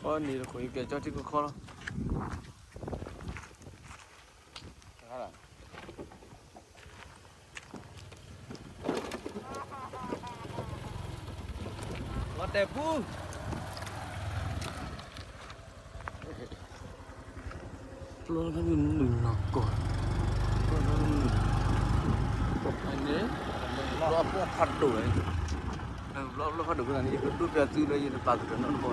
အီၣ်န့ၣ်တခိၣ် ယကဲကၠီထံကခီလီၤ. လီၤတဲာ်ပူၤ ပျီလၢမုၢ်နုာ်နီၢ်ကီၢ်, ပျီလၢမုၢ်နုာ်, အန့ၣ် ပျီဖးဒိၣ်ဝဲ, ပျီဖးဒိၣ်ဖဲန့ၣ် ယကဒိးပျးသုလၢယတပာ်ကတၢၢ်နီတဘျီနီၤ, ပ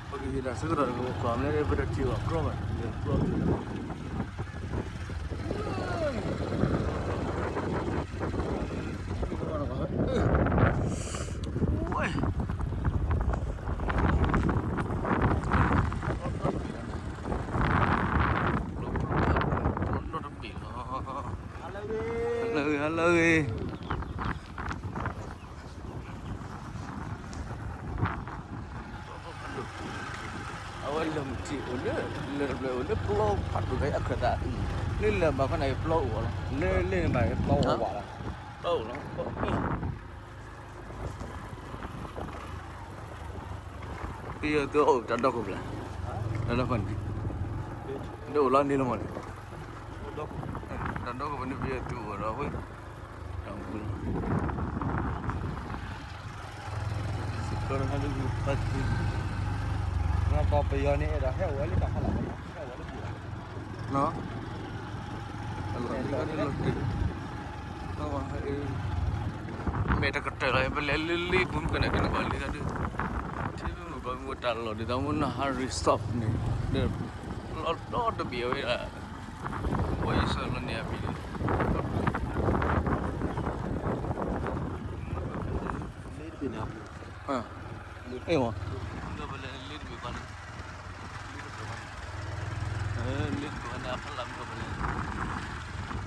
ကဟ့ၣ်တၢ်ဆၢကတီၢ်တကပၤမ့ၢ်လၢပတထံၣ်ဘၣ်ပျီဘၣ် ပျီ ဟါလၢအဂ့ၤ ဟါလၢအဂ့ၤ. အဝဲလၢမုၢ်ထံးအိၣ်လၢ လၢတဘျီအိၣ်လၢပျီဖးဒိၣ်ဖဲအီၣ်ခၢၣ်သး, လၢလၢဘၣ်ခီန့ၣ် ပျီအိၣ်လီၤ, လၢလၢန့ၣ်ဘၣ်ပျီအိၣ်ဝဲလီၤ, ပျီအိၣ်လီၤ. ပယီၤသုအိၣ်တၢ်ဒီခိၣ်ဖျၢၣ်, တၢ်ဒီခိၣ်န့ၣ် ဒ်အိၣ်လီၤန့ၣ်လီၤမးန့ၣ်, တၢ်ဒီခိၣ်ဖျၢၣ်န့ၣ် ပယီၤသုအိၣ်ဒီးဝဲ, တၢ်မူလီၤ, စ့ၢ်ကီးတခါဒ်ဖးသံ, ပယီၤန့ၣ်အဲၣ်ဒိးဟဲအိၣ်ဝဲလၢတၢ်ဖးလၢ်, ဟဲအိၣ်ဝဲလၢပျီ လီၤ, လီၤတ့ၢ်, မဲာ်တကတၢၢ်လီၤ ပလဲၤလၢလ့ပူၤမုၢ်ကနၣ်ကနၣ်ဘၣ်လံသးဒုး, ထံမုၢ်ကီၢ်မုၢ်တၢ်လီၢ်ဒ်သိးမုၢ်နၤဟး resort န့ၣ်, လီၤဒီတဘ့ၣ်ဝဲဒၣ်, ဘီယဆၢလီၤန့ၣ်အမံၤန့ၣ် လ့တဘ့ၣ်န့ၣ်, အ့ၣ်မး, လ့တဘ့ၣ်န့ၣ်, လ့တဘ့ၣ်န့ၣ် အဖီလာ်မ့ၢ်ပလဲၤ,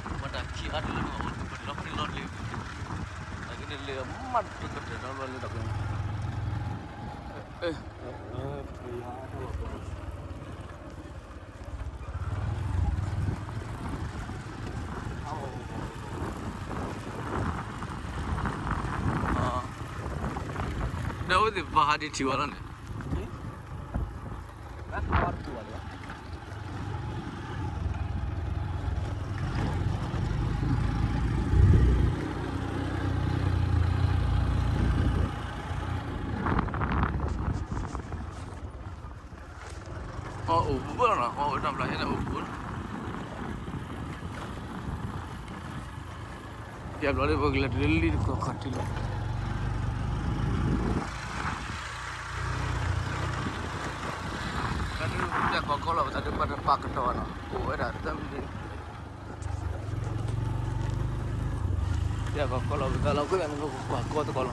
ပှၤတၢ်ခံးအါတလၢနအိၣ် ပလီၤဖဲလီၤလ့, တၢ်ကန့ၣ်လ့မးတကတၢၢ်ဒီးလၢတၢ်ကန့ၣ် ဒီးဝဲသ့ၣ်ပှၤဟးဒံးထံၣ်ဝဲလီၤန့ၣ်, အအိၣ်ဘူးဘၣ်နီၤ, အဝဲတၢ်ဘျါဟဲန့ၣ်အိၣ်ဘူးလီၤ, ယဘျီဒ်ပကလဲၤတုၤလၢလံတကီၢ်ခီၣ်ထံးလီၤ, တၢ်ဒုးပျၢ်ကီၢ်ကီၢ်လီၤ ပတၢ်ဒုးပှၤတပာ်ကတီၢ်ဘၣ်နီၤ, အိၣ်ဝဲဒၣ်သၢမံးနံး ပျၢ်ကီၢ်ကီၢ်လီၤ ပသးလီၤ ကွၢ်ကီၢ်သကိးလီၤ,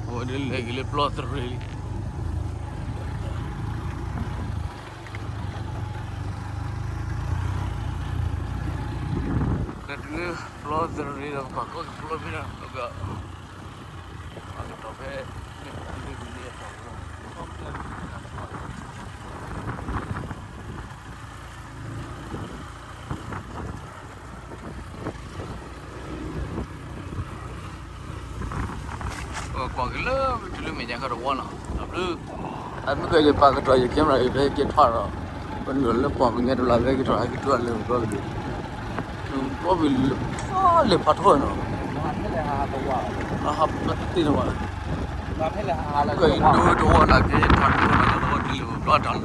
အဝဲလၢတဟဲက့ၤတုၤဘၣ်မး, အဝဲဒၣ်လဲၤက့ၤလၢပျီသရ့လံ, လဲၤတုၤလၢပျီသရ့ဒီး ပကွၢ်ကီၢ်က့ၤပျီဖဲဒၣ် ပက အကတီၢ်ဖဲ ကွၢ်က့ၤလၢမ့ၢ်တုၤလၢမဲာ်ညါခီတဝီနီၤ, တဘျုး အမ့ၢ်ကယပာ်ကတီၢ်ယ camera ယဖဲကဲထီၣ်ဒီး ပနုာ်လၢပှၤကညီတဘျီဖဲကထီၣ်ဟဲက့ၤတုၤလၢပျီကဒုး, ပျီဘ့ၣ်လၢဖးလဲၣ်ဖးထီနီၤ, အဟးပသ့ၣ်နီၤဘၣ်, ကယဒိတဝီနၤကဲထီၣ်တဝီနၤ တဝီဒ်လၢပျီတၢ်လီၤ,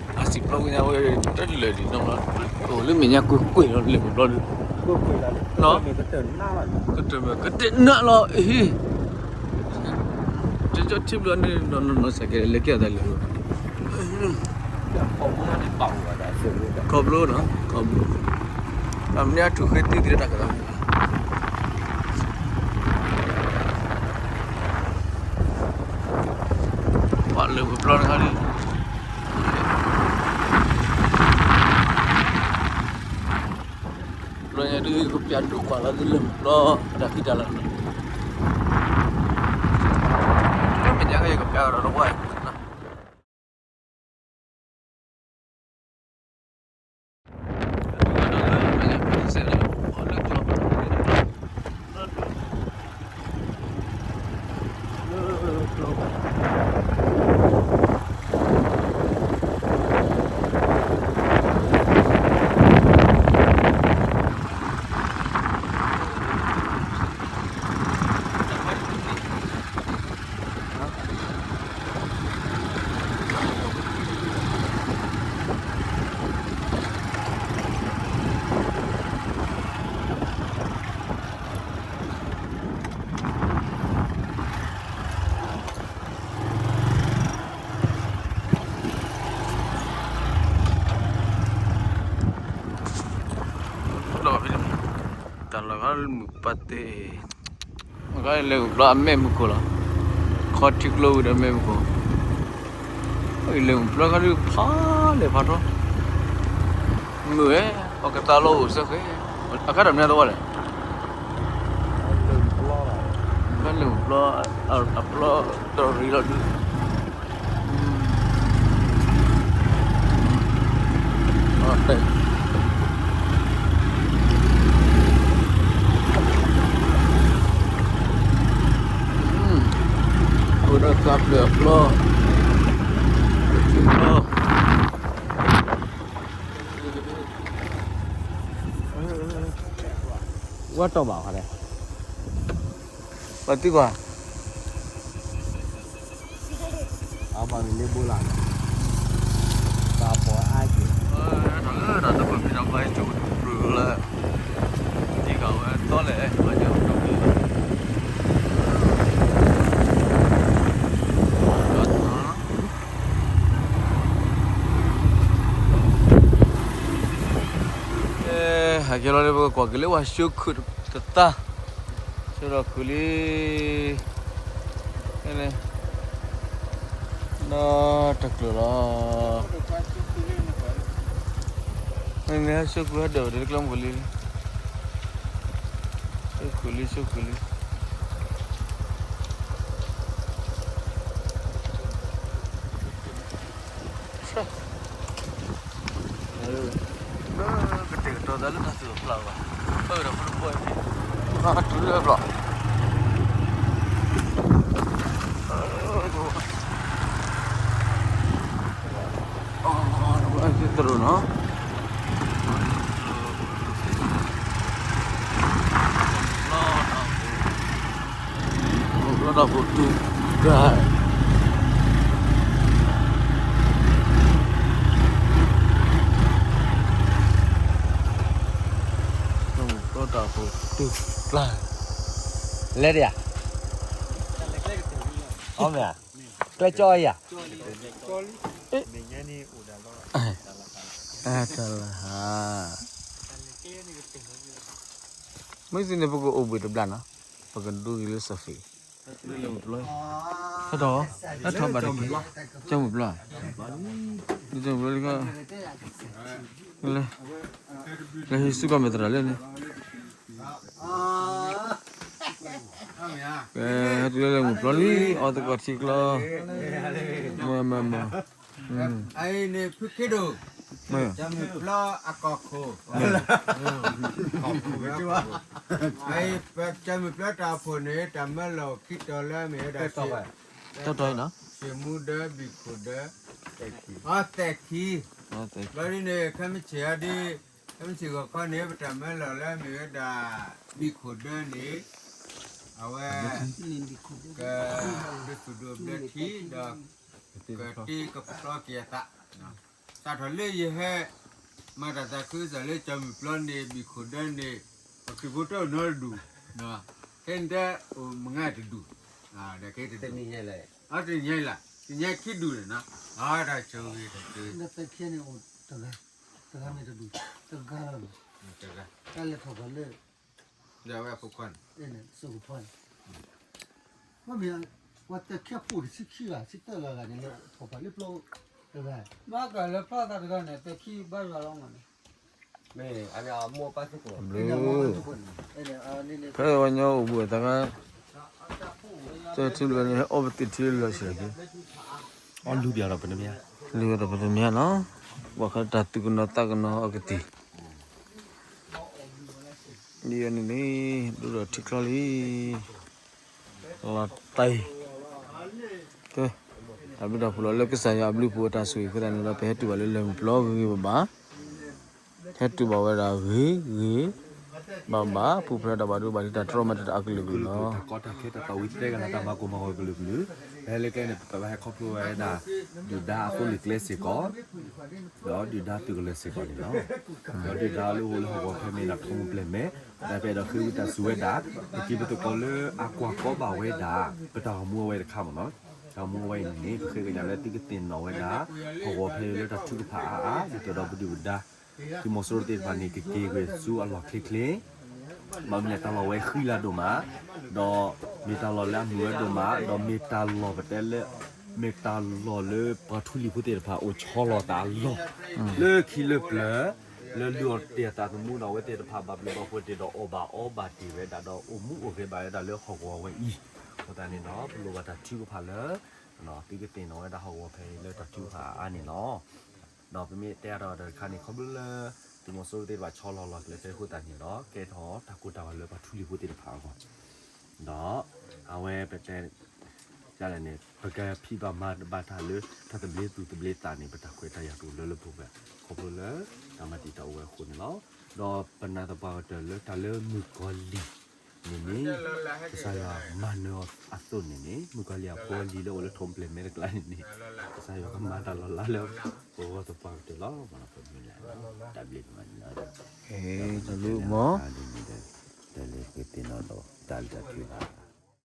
အစံးပျီကညါဝဲ တလၢာ်ဒံးနီၤ, အိၣ်လၢမဲာ်ညါကွ့ၢ်ကွ့ၢ်လီၤ လၢပျီဒုး, ကတၢၢ်မ့ၢ်ကတၢၢ်နးလီၤအဟံၣ် ကၠီကၠီထံဘျီန့ၣ် နီၢ်နီၢ်နီၢ်စဲးကဲ လဲၤကဲအသးလၢာ်, ခီဘျိနီၤ ခီဘျိ, အမ့ၢ်အထူၣ်ဃ့တံၢ်သ့တၢ်ကသး, ပှၤလၢပျီတခါဒ် ဘျီညါဒုး ကပျၢ်ဒိၣ်ကွၢ်လီၤသုလၢပျီ တၢ်ဖံးတၢ်လၤလီၤ, မ့ၢ်ညါကယကပျၢ်ဒီးတဝီ လၢကျီၢ်ပူၤန့ၣ် လၢကျီၢ်ပူၤန့ၣ် လၢဒိၣ် မုၢ်ပၢ်သ့ၣ်, လဲၤမုၢ်ပျီအမဲာ်မုၢ်ခိၣ်လီၤ, ခီထံကျိဝံၤဒီးမဲာ်မုၢ်ခိၣ်, လဲၤမုၢ်ပျီခါဒုးဖးလဲၢ်ဖးထီ, မုၢ်ဝဲ, ပှၤကသးလီၤအိၣ်စ့ၢ်ကီး, အခါတၢ်မနုၤတဝီလဲၣ်, လဲၤမုၢ်ပျီ, အပျီတရံးလီၤဒုး အိၣ်ဒီးသးဖျၢၣ်အပျီ, ထံပျီ, ဝဲတီၢ်ဘၣ်ခါလဲၣ်, ပှၤသံကွၢ် အဘၣ်မ့ၢ်လၢဘိလၣ်, တၢ်ပီၢ်အါက့ၢ်, တၢ်လၢတၢ်တပၢၢ်မံၤတၢ်ဘၣ်အံၤ ကၠိပူၤလၢ, ဒ်ကဝဲတီလဲၣ်, ဟဲက့ၤလီၤလၢပကကွၢ်က့ၤလၢပှၤၡိခုၣ်တသါ, ဆၢထီၣ်ခုၣ်လံ, ဒီးတကျၢၤလီၤ, မ့ၢ်မ့ၢ်ဟဲၡိခုၣ်ဟဲဒၢးဝဲတကျၢၤမုၢ်လံ, ဆၢခုၣ်လံ ဆၢခုၣ်လံ. လၢကတဲာ်ကတီၤသးလၢတၢ်သူၣ်အဖျါဘၣ်, အၢဒီးဖိတဘီအံၤ, တုၤလၢအဖျါ, သရိာ်နီၤ, လီၤတၢ်ဖိတုၤတၢ် လီၤတၢ်ဖိတုၤကျါ, လဲၤဒံးဧါ, အီၣ်မ့ၢ်ဧါ, ကျဲကၠီအံၤဧါ, တၢ်လၢဟါ, မ့ၢ်သ့ၣ်န့ၣ် ပကအိၣ်ဘှံးတဘျီနီၤ, ပကဒိက့ၤလၢစီၤသံး, ဟဲထီၣ်, ဟဲထီၣ်ဘၣ်တက့ၢ်, ကၠီမုၢ်ပျီ, ကၠီမုၢ်ပျီလံခါ, လၢဟံးစုကီၢ်မဲာ်သရၣ်လၢန့ၣ်, ကဲ, ဟဲတုၤလၢလဲၤမုၢ်ပျီလံ, အီသကိးထံကျိ, မ့ၢ်မ့ၢ်မ့ၢ်, အအံၤန့ၣ်ဖုခ့ဒိၣ်, ကၠီမုၢ်ပျီအကီၢ်ခိၣ်, အအံၤပကၠီမုၢ်ပျီတၢ်အိၣ်ဖှိၣ်န့ၣ် တၢ်မၢလီၤခံတီၤလၢအမ့ၢ်ဝဲဒၣ် တၢ်တီၤအံၤနီၤ, စံၣ်မူဒၢ ဘံၣ်ခိၣ်ဒၢ, အီသဲးခံ, ဘျီဒ်န့ၣ် ခဲမုၢ်ဆ့ၣ်အဒ့, ခဲမုၢ်ဆ့ၣ်ဂီၤခီန့ၣ် ပတၢ်မၢလီၤလၢအမ့ၢ်ဝဲဒၣ် ဘံၣ်ခိၣ်ဒၢန့ၣ်, အဝဲ, က, ဒုးသူၣ်ဒိၣ်ဘျၢထံဒီး, ကတ့ကပတီက့ၤအသး, စးထီၣ်လၢယဟဲ, မၤတၢ်သးခုကစီၣ်လၢကၠီမုၢ်ပျီန့ၣ် ဘံၣ်ခိၣ်ဒၢန့ၣ်, ပခရံာ်ဖိတအိၣ်နီတဒူၣ်, ခဲအံၤတအိၣ်မုၢ်ဂၤတဒူၣ်, ဒီးခဲအံၤတဒူၣ်, တနံၤညါလီၤ, တနံၤညါခံဒူၣ်န့ၣ်နီၤ, တၢ်ဆိၣ်ဂ့ၤတၢ်ဆိၣ်ဂ့ၤ, တဂၤမ့ၢ်တဒူၣ်, တဂၤလီၤ, တၢ်လဲၤထီၣ်ပှၤလၢ, ဒီးအဝဲအဖိခွါန့ၣ်, စိကဖီန့ၣ်, မ့ၢ်, ပှၤတၢ်ခံဖှိၣ်တဆံခံဂၤ ဆံသၢဂၤဂၤန့ၣ် လဲၤထီၣ်ပှၤလၢပျီတဂၤ, ဘၣ်ကလၢဖျီသးတဂၤန့ၣ် တၢ်ခံဘါယွၤလီၤမးန့ၣ်, မ့ၢ်အမိၢ်ပၢ်သကိး, ဖဲဝဲညီအိၣ်ဘှံးအသးခါ, တထံဘျီန့ၣ် ဟဲအီပသံးထံလၢာ်ဆဲးက့ၤ, အီလူၤဒီးပတမ့ၢ်, လူၤဒီးပတမ့ၢ်နီၤ, ပှၤခါတၢ်သူၣ်ကနီၤသးကနီၤအီကသံၣ် ဒ်အံၤန့ၣ်န့ၣ် ဒိၣ်ဒီးထံချီလံ, လီၤတံၢ်, ကဲ, တၢ်ဘျုးတၢ်ဖှိၣ်လီၤလၢကစၢ်ယွၤအဘျုးအဖှိၣ်အတၢ်ဆိၣ်ဂ့ၤအဃိသတးန့ၣ်ဒီး ပဟဲတုၤဘၣ်လၢလဲၤမုၢ်ပျီဂ့ၤဂ့ၤဘၣ်ဘၣ်, ဟဲတုၤဘၣ်ဝဲဒၣ်ဂ့ၤဂ့ၤဘၣ်ဘၣ်, ပူၤဖျဲးတၢ်ဘၣ်ဒိဘၣ်ထံး တၢ်တြီမၤတၢ်အကလုာ်ကလုာ်လီၤ. တၢ်ကီတၢ်ခဲတၢ်သးဝံၣ်သၢဂၤလၢတၢ်မၤကိၢ်မၤဂီၤကလုာ်ကလုာ်, ဖဲလၢကျဲန့ၣ် ပဟဲခီဖျိဝဲဒၣ် ဒုၣ်ဒါအသိလ့ၣ်ကျဲစ့ၢ်ကီး ဒီးဒုၣ်ဒါသုးကလၢၤစ့ၢ်ကီးန့ၣ်လီၤ. ဒီးဒုၣ်ဒါလၢဟိလၢဟီၣ်ကဝီၤဖဲမ့ၢ်ဒၣ်ထီမုၢ်ပျဲၢ်မဲာ်, ဒီးပအဲၣ်ဒိးဃ့ဝံသးစူၤဝဲဒၣ်, ပက့ၤပသကိးလၢအကွၢ်ကီဘၣ်ဝဲဒၣ် ပတၢ်ဂီၤမူအဝဲတခါမ့ၢ်နီၤ, တၢ်ဂီၤမူအဝဲအံၤန့ၣ် ပဃ့ကညးလၢသုကသ့ၣ်နီၣ်ဝဲဒၣ် ဟီၣ်ကဝီၤဖဲလၢတၢ်ထုကဖၣ်အါအါ ဒ်သိးဒီးပဒုၣ်ပဒါ သုးမီၤစိရိၤသ့ၣ်တဖၣ်န့ၣ် ကက့ၤကွံာ်ဆူအလီၢ်ချ့ချ့, ဒီး ဘၣ်မနုၤလဲၣ် တၢ်လီၢ်ဝဲဃံလၤဒိၣ်မး, ဒီးမ့ၢ်တၢ်လီၢ်လၢအမုာ်ဝဲဒိၣ်မး, ဒီးမ့ၢ်တၢ်လီၢ်ပတဲလၢ မ့ၢ်တၢ်လီၢ်လၢပှၤထူလံၤဖိသ့ၣ်တဖၣ်အိၣ်ဆီလီၤသးအလီၢ်, လၢခံလၢပျၢၤ, လၢလုၢ်အီၣ်တ့ၢ်အသးသမူဒီးအဝဲသ့ၣ်တဖၣ်ဘၣ်ဘျုးဘၣ်ဖှိၣ်တ့ၢ်ဒီးအီၣ်ဘၣ်အီဘၣ်တ့ၢ်ဝဲဒၣ်ဒီးအိၣ်မူအိၣ်ဂဲၤဘၣ်ဝဲဒၣ်လၢဟီၣ်ကဝီၤဝဲအံၤ, အဃိသတးန့ၣ်ဒီး ပလိၣ်ဘၣ်တၢ်ထုကဖၣ်လၢ သုကသ့ၣ်နီၣ်ဝဲဒၣ်ဟီၣ်ကဝီၤဖဲအံၤလၢတၢ်ထုကဖၣ်အါအါန့ၣ်လီၤ. ဒီးပမ့ၢ်တဲအါထီၣ်တခါန့ၣ် ခီဖျိလၢ သုးမီၤစိရိၤသ့ၣ်တဖၣ်ဆီလီၤလီၤကျဲသ့အဃိသတးန့ၣ်ဒီး ကဲထီၣ်တၢ်ကိၢ်တၢ်ဂီၤလၢပှၤထူလံၤဖိသ့ၣ်တဖၣ်အဂီၢ်, ဒီး အဝဲပတဲ ဒ်လဲၣ်န့ၣ် ပကဖံးဘၣ်မၤဘၣ်တၢ်လၢ တၢ်သဘျ့သူၣ်သဘျ့သးန့ၣ် ပတၢ်ခွဲးတၢ်ယာ်တအိၣ်လၢလၢပှဲၤပှဲၤ ခီဖျိလၢ တၢ်မၤတံာ်တာ်အိၣ်ဝဲအဃိန့ၣ်လီၤ. ဒီးပနာ်သပှၢ်ကတၢၢ်လၢတၢ်လၢမုၣ်ကီၤလံၢ်န့ၣ်န့ၣ် ကစၢ်ယွၤမၤနၢၤအီၤအသိးန့ၣ်န့ၣ် မုၣ်ကီၤလံၢ်အဖိအလံၤလၢအိၣ်လၢထိးပျဲၢ်မဲတကျါန့ၣ်န့ၣ် ကစၢ်ယွၤကမၤတၢ်လီၤလးလၢ ပဂီၢ်သပှၢ်ကတၢၢ်လီၤ. မ့ၢ်လၢ တၢ်ဘျုးမးန့ၣ်လီၤ. တၢ်လၢပသ့ၣ်နီၣ်ဒီး တၢ်လၢတၢ်ထုကဖၣ်